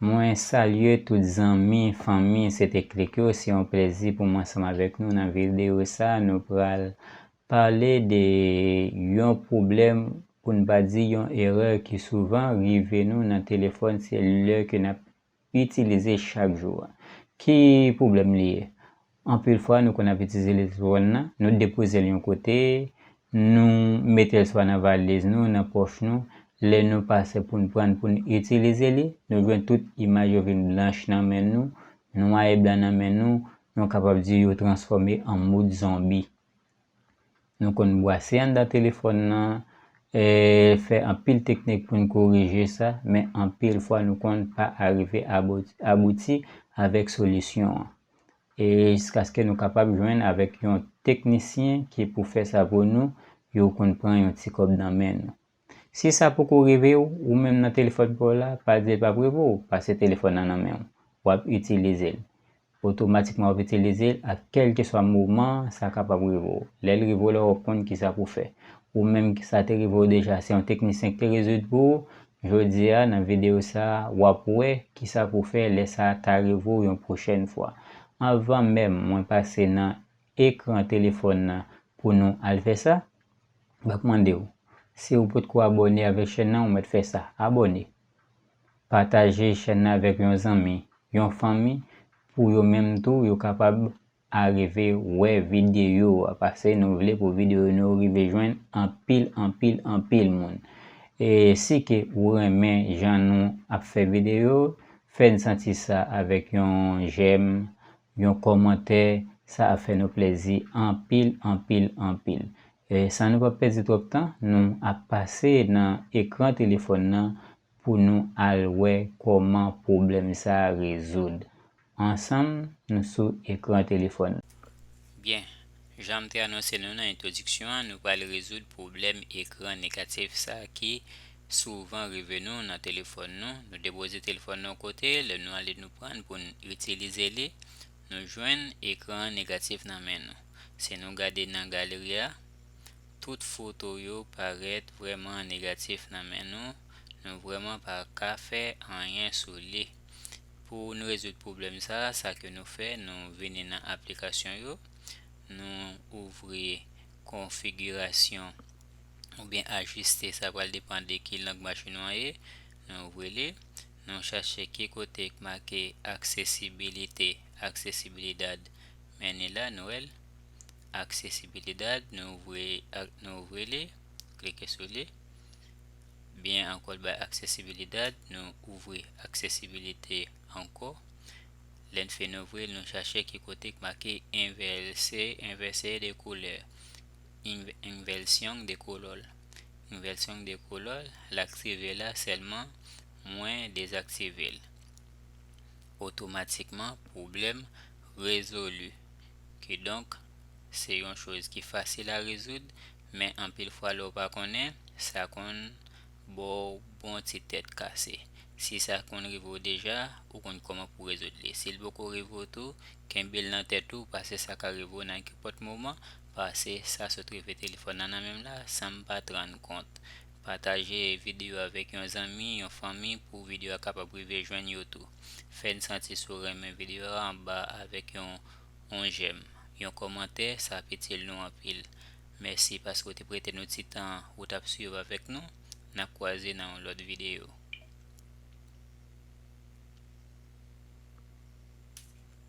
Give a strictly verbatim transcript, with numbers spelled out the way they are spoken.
Mwen salye tout zanmi, fanmi, se te klik yo. Se yon plezi pou mwen ansanm avèk nou nan videyo sa. Nou pral pale de yon pwoblèm, pou n pa di yon erè ki souvan rive nou nan telefòn selilè ke n ap itilize chak jou a. Ki pwoblèm li ye? Anpil fwa, nou konn ap itilize telefòn nan, nou depoze l yon kote, nou mete l swa nan valiz nou, nan pòch nou. Lè nou pase pou n pran l, pou n itilize li, nou jwenn tout imaj yo vin blanch nan men nou, nwa e blan nan men nou, nou kapab di yo transfòme an moud zonbi. Nou konn bwase anndan telefòn nan, e, fè anpil teknik pou n korije sa, men anpil fwa nou konn pa arive abou-, abouti avèk solisyon an. E jiskaske nou kapab jwenn avèk yon teknisyen ki pou fè sa pou nou, yo konn pran yon ti kòb nan men nou. Si sa poko rive w, ou menm nan telefòn pa w la, pa di l p ap rive w, paske telefòn nan nan men w. W ap itilize l. Otomatikman w ap itilize l a kèlkeswa moman sa kapab rive w. Lè l rive w la, w ap konn kisa pou fè. Ou menm ki sa te rive w deja, se yon teknisyen ki te rezoud pou ou, jodi a, nan videyo sa a, w ap wè kisa pou fè lè sa ta rive w yon pwochèn fwa. Anvan menm mwen pase nan ekran telefòn nan pou nou al fè sa, m ap mande w, si ou potko abòne avèk chèn nan, ou mèt fè sa. Abòne. Pataje chèn nan avèk yon zanmi, yon fanmi, pou yo menm tou, yo kapab arive wè videyo a, paske nou vle pou videyo nou rive jwenn anpil, anpil, anpil moun. E si ke ou renmen jan nou ap fè videyo, fè n santi sa avèk yon j'aime, yon kòmantè, sa ap fè nou plezi anpil, anpil, anpil. E san nou pa pèdi twòp tan, nou ap pase nan ekran telefòn nan pou nou al wè kòman pwoblèm sa a rezoud. Ansanm, nou sou ekran telefòn nan. Byen, jan m te anonse nou nan entwodiksyon an, nou pral rezoud pwoblèm ekran negatif sa a ki souvan rive nou nan telefòn nou. Nou depoze telefòn nan yon kote, lè nou ale nou pran l pou n itilize li, nou jwenn ekran negatif nan men nou. Si nou gade nan galeri a, tout foto yo parèt vrèman negatif nan men nou. Nou vrèman pa ka fè anyen sou li. Pou n rezoud pwoblèm sa a, sa ke nou fè, nou vini nan aplikasyon yo, nou ouvri konfigirasyon oubyen ajiste, sa pral depann de ki lang machin ou an ye. Nou ouvri li, nou chache ki kote k make aksesibilite, aksesibilidad, men ni la, nou wè l. Aksesibilidad, nou ouvri, ak-, nou ouvri li, klike sou li. Byen ankò l bay aksesibilidad, nou ouvri aksesibilite ankò. Lè n fin ouvri l, nou chache ki kote k make envèse, envèse de koulè, env-, envèsyon de kolòl. Envèsyon de kolòl, l aktive la sèlman, mwen dezaktive l. Otomatikman, pwoblèm rezoli. Kidonk, se yon choz ki fasil a rezoud, men anpil fwa lè w pa konnen, sa konn ba w bon ti tèt kase. Si sa konn rive w deja, ou konn kòman pou w rezoud li. Si l poko rive w tou, kenbe l nan tèt ou, paske sa ka rive w nan kenpòt moman, paske sa sot rive telefòn nan nan men m la, san m pa t rann kont. Pataje videyo avèk yon zanmi, yon fanmi, pou videyo a kapab rive jwenn yo tou. Fè n santi si w renmen videyo a anba avèk yon, yon j'aime, yon kòmantè, sa ap itil nou anpil. Mèsi paske w te prete nou ti tan ou t ap swiv avèk nou. N ap kwaze nan yon lòt videyo.